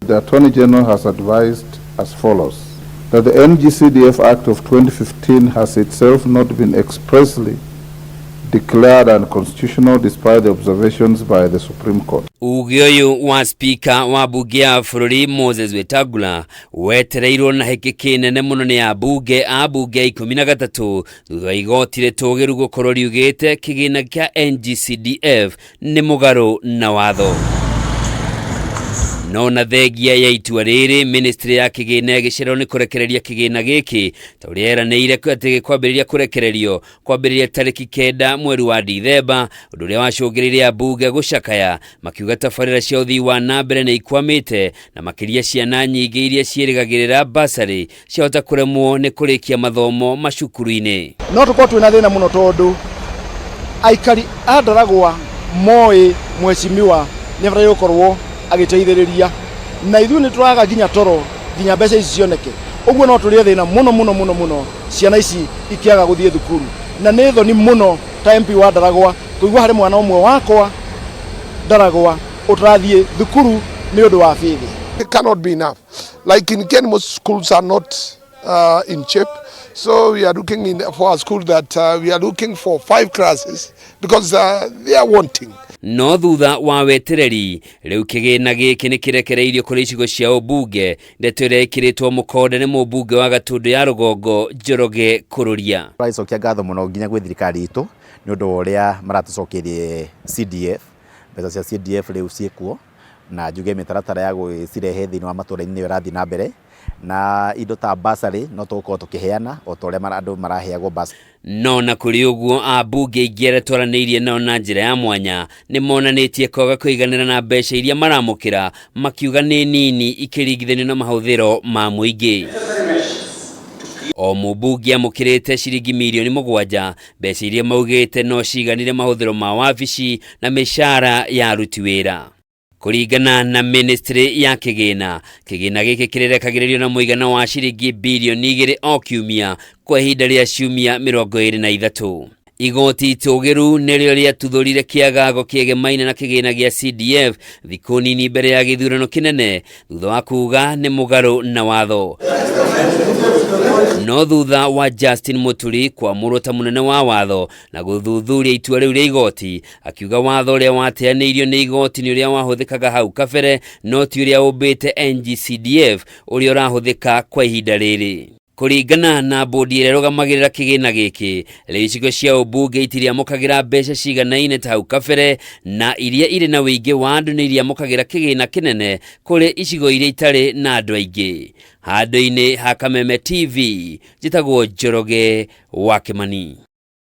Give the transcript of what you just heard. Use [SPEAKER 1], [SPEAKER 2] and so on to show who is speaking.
[SPEAKER 1] The Attorney General has advised as follows: that the NGCDF Act of 2015 has itself not been expressly declared unconstitutional despite the observations by the Supreme Court.
[SPEAKER 2] Uge ũyũ wa spika wa mbunge ya bũrũri Moses Wetangula wetereirwo na hĩkĩkĩ nene mũno nĩ ambunge a mbunge 13 thutha wa igoti rĩtũgĩru gũkorwo riugĩte kĩgĩna kĩa NGCDF nĩ mũgarũ na watho. No na thengia ya itua rĩrĩ, ministry ya kĩgĩna ĩgĩcererwo nĩ kũrekereria kĩgĩna gĩkĩ ta ũrĩa yeranĩire atĩ gĩkwambĩrĩria kũrekererio kwambĩrĩria tarĩki 9 mweri wa Dithemba, ũndũ ũrĩa wacũngĩrĩirie ambunge gũcakaya makiuga tabarĩra cia ũthii wa na mbere nĩ ikwamĩte na makĩria ciana nyingĩ iria ciĩrĩgagĩrĩra basarĩ ciahota kũremwo nĩ kũrĩkia mathomo macukuru-inĩ.
[SPEAKER 3] No tũkorwo twĩna thĩna mũno tondũ aikari a Ndaragwa moĩ mheshimiwa nĩ abataire gũkorwo agĩteithĩrĩria, na ithuĩ nĩ tũraga nginya toro nginya mbeca ici cioneke. Ũguo no tũrĩe thĩna mũno mũno mũno mũno ciana ici ikĩaga gũthiĩ thukuru, na nĩ thoni mũno ta MP wa Ndaragwa kũigua harĩ mwana ũmwe wakwa Ndaragwa ũtarathiĩ thukuru nĩ ũndũ wa bithi.
[SPEAKER 4] It cannot be enough. Like in Kenya, most schools are not in shape. So we are looking for a school that we are looking for 5 classes because they are wanting.
[SPEAKER 2] No thutha wa wetereri rĩu kĩgĩna gĩkĩ nĩ kĩrekereirio kũrĩ icigo cia ũmbunge, ndeto ĩrĩa ĩkĩrĩtwo mũkonde nĩ mũmbunge wa Gatũndũ ya Rũgongo Njoroge Kũrũria.
[SPEAKER 5] Tũracokia ngatho mũno nginya gwĩ thirikari itũ nĩ ũndũ wa ũrĩa maratũcokeirie CDF. Mbeca cia CDF rĩu ciĩkuo, na njuge mĩtaratara ya gũcirehe thĩinĩ wa matũra-inĩ nĩyo ĩrathiĩ na mbere, na indo ta basarĩ no tũgũkorwo tũkĩheana o ta ũrĩa andũ maraheagwo basarĩ.
[SPEAKER 2] No na kũrĩ ũguo, ambunge aingĩ arĩa twaranĩirie nao na njĩra ya mwanya nĩ monanĩtie kwaga kũiganĩra na mbeca iria maramũkĩra, makiuga nĩ nini ikĩringithanio na mahũthĩro ma mũingĩ. O mũmbunge amũkĩrĩte ciringi mirioni 7, mbeca iria maugĩte no ciganire mahũthĩro ma wabici na mĩcara ya aruti wĩra. Kũringana na ministry ya kĩgĩna, kĩgĩna gĩkĩ kĩrĩrekagĩrĩrio na mũigana wa ciringi birioni 2 o kiumia kwa ihinda rĩa ciumia 23. Igoti itũgĩru nĩrĩo rĩatuthũrire kĩagago kĩegemaine na kĩgĩna gĩa CDF thikũ nini mbere ya gĩthurano kĩnene thutha wa kuga nĩ mũgarũ na watho. No thutha wa Justin Muturi kwamũrwo ta mũnene wa watho na gũthuthuria itua rĩu rĩa igoti, akiuga watho ũrĩa wateanĩirio nĩ igoti nĩ ũrĩa wahũthĩkaga hau kabere, no ti ũrĩa ũmbĩte NGCDF ũrĩa ũrahũthĩka kwa ihinda rĩrĩ. Kũringana na bodi ĩrĩa ĩrũgamagĩrĩra kĩgĩna gĩkĩ, rĩu icigo cia ũmbunge itiriamũkagĩra mbeca ciganaine ta hau kabere, na iria irĩ na ũingĩ wa andũ nĩ iriamũkagĩra kĩgĩna kĩnene kũrĩ icigo iria itarĩ na andũ aingĩ. Handũ-inĩ ha Kameme TV, njĩtagwo Njoroge wa Kĩmani.